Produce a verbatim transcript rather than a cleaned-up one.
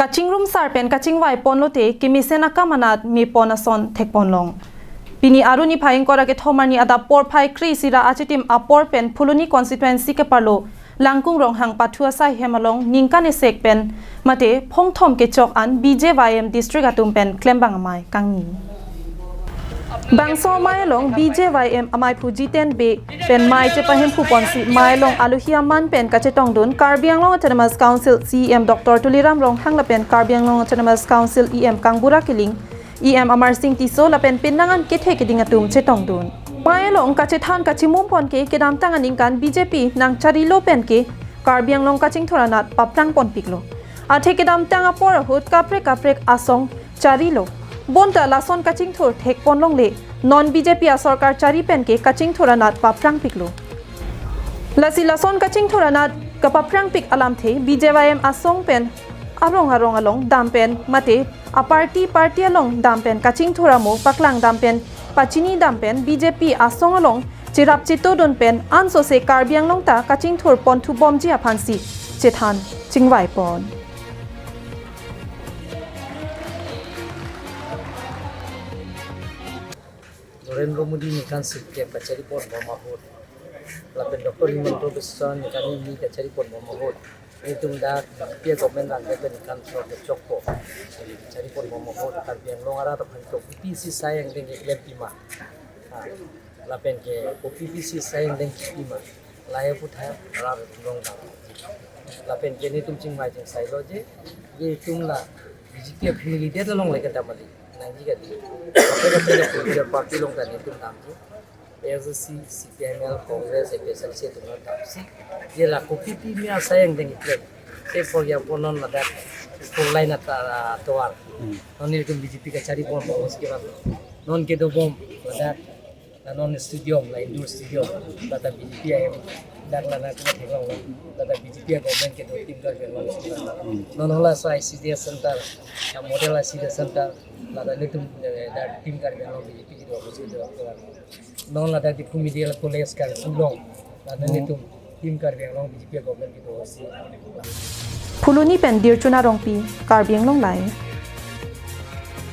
kachingrum sar pen kachingvai ponlote kemesen akam anat mepon ason thekponlong. Pini Aru niphai ingkoi ra kethom arni adap porphai kre-isi ra achitim apor pen Phuloni constituency keparlo Langkung Ronghang pathu asai hem along ningkan esek pen mate phongthom kechok an B J Y M district atum pen klembang amei kangni. Bangso amei along B J Y M ameiphu Jiten Bey pen mei chepahemphu ponsi mei along alohi aman pen kachetongdun Karbi Anglong Autonomous Council C E M Doctor Tuliram Ronghang lapen Karbi Anglong Autonomous Council E M Kangbura Killing, E M Amarsing Tisso lapen penang an kethe keding atum chetongdun. Mei along kachethan kachimum pon ke kedamtang aningkan B J P nangcharilo pen ke Karbi Anglong kachingthur anat paphrang ponpiklo. Athe kedamtang apor ahut kaprek kaprek asong charilo. Bonta lason kachingthur thekponlongle, non B J P asorkar chari pen ke kachingthur anat paphrangpiklo. Lasi lason kachingthur anat kapaphrangpik alamthe B J Y M asong pen arong arong along dam pen mate aparty party along dam pen kachingthur amo paklang dam pen pachini dam pen B J P asong along cherap chetodun pen ansose Karbi Anglong ta kachingthur ponthu bomji aphansi chethan chingvai pon. Narendra Modi ningkan sirkep kachari ponbom ahut lapen Doctor Himanta Biswa ningkan hini kachari ponbom ahut, nelitum dak B J P government rangke pen ningkan throk kechokpo, kachari ponbom ahut Karbi Anglong arat aphan ke O P C sai angdeng keklem pima. Ha, lapen ke O P C sai angdeng pima. Lahai aputhak rat atum along dam. Lapen ke nelitum chingvai chingsailo je, je itum la B J P aphili det along leke damali nangji kali. Kaprek kaprek political party along ta nelitum damji. A S D C, C P I M L, Congress, A P H L C atum along damsi. Je la kopi pi mia sai angdeng keklem. Te for example non ladak four lane ata tovar. Hmm. Non nelitum B J P kachari ponbom, uske baad non kedobom ladak la non stadium, la indoor stadium, lata B J P ahem, dak la nangtum theklonglo, lata B J P agovernment kedo Team Karbi Anglong. Hmm. Non hala so I C D S center, ya model I C D S center, lata nelitum, eh, dak Team Karbi Anglong B J P kedo office kedo. Non ladak Diphu Medical College kan sulong, lata nelitum Team Karbi Anglong B J P agovernment kedo office. Phuloni pen Dirchuna Rongpi, Karbi Anglong Live.